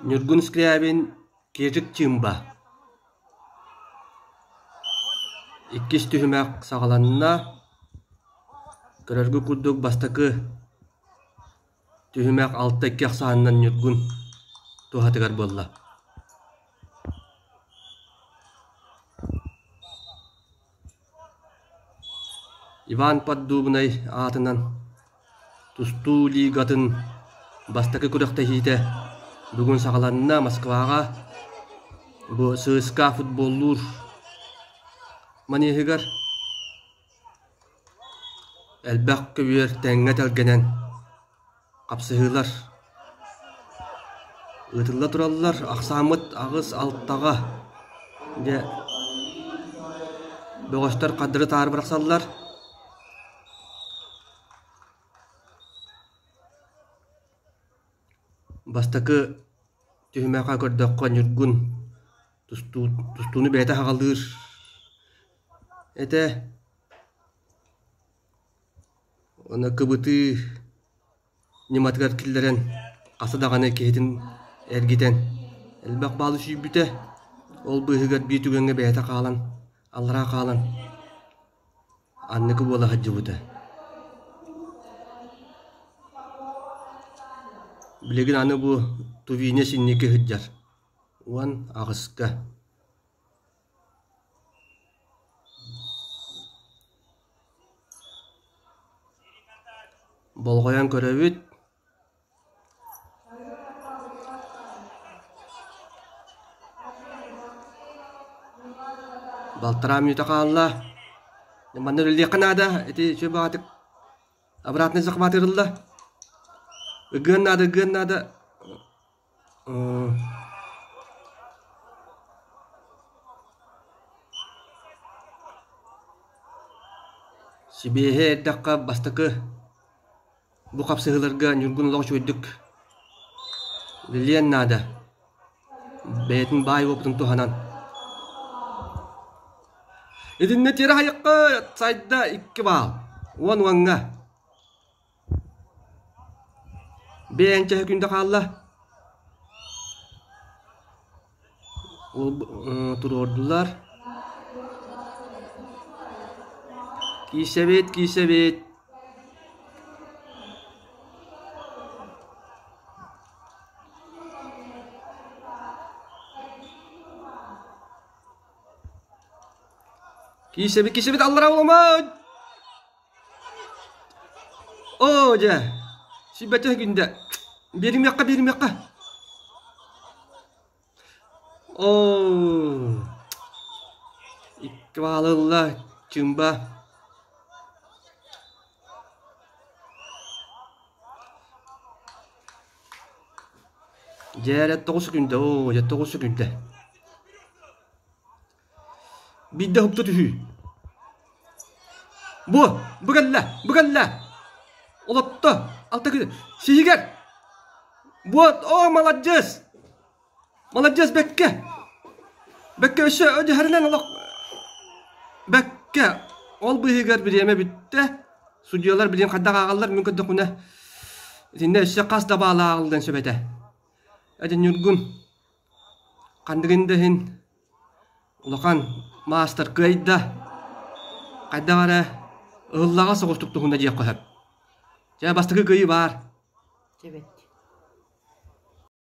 Ньургун Скрябин Киэдьик Чыымба Иккис түһүмэх саҕаланна. Көрөргүт курдук бастакы түһүмэх 6-2 ахсаанынан Ньургун туһатыгар буолла. Иван Поддубнай аатынан тустуу лигатын бастакы күрэхтэһиитэ бүгүн саҕаланна Москваҕа бу ЦСКА футболлуур манеһыгар элбэх көбүөр тэҥҥэ тэлгэнэн хапсыһыылар ыытылла тураллар. Ахсааммыт 8-6-ҕа дьэ бөҕөстөр хардары-таары бырахсаллар. Бастакы түһүмэххэ көрдөххө Ньургун тустуу, тустууну бэйэтэ аҕалыыр этэ. Уонна кыбытыы ньыматыгар киллэрэн хаса даҕаны киһитин эргитэн элбэх баалы сүүйбүтэ. Ол быыһыгар биир түгэҥҥэ бэйэтэ хаалан, аллараа хаалан анныкы буола сылдьыбыта. Билигин аны бу Тувинец инники сылдьар 18-ка. Болҕойон көрөбүт Балтараа мүнүүтэ хаалла. Манна үлэлиэххэ наада. Ити үчүгэй баҕатык обратный захват ырылла. Ыгыан наада, ыгыан наада. Сибиэһэй эрдэххэ бастакы бу хапсыһыыларга Ньургун олох үчүгэйдик үлэлиэн наада. Бэйэтин баай уопутун туһанан. Итиннэ тиэрэ хайахха сайда 2 баал. 10 уоҥҥа. Бэйэҥ күндэ хаалла. Ол туруордулар. Киисэбит, киисэбит. Киисэбит, киисэбит аллара буолумаҥ! Оо дьэ, сүүрбэччэ күндэ. Биэримиэххэ, биэримиэххэ. Оо, икки баалы ылла Чымба. Дьэ, 9 күндэ, оо, дьэ 9 күндэ. Биирдэ уһукта түһүү. Бу, бу кэллэ, бу кэллэ. Олотто, алта күн. Сиһигэр. Вот, о, маладьыас. Маладьыас бэккэ. Бэккэ өссө өдьөһөрүнэн олох бэккэ. Ол быыһыгар бириэмэ бүттэ. Судьуйалар билигин хайдах ааҕаллар, мин көрдөхпүнэ итиннэ өссө хас да баал ааҕыллыан сөп этэ. Эдэ Ньургун ханныгын да иһин Улахан маастар кыайда, хайдах эрэ ыһыллаҕа соҕустук туһунна диэххэ сөп. Дьэ, бастакы кыайыы баар. Чэ бэт.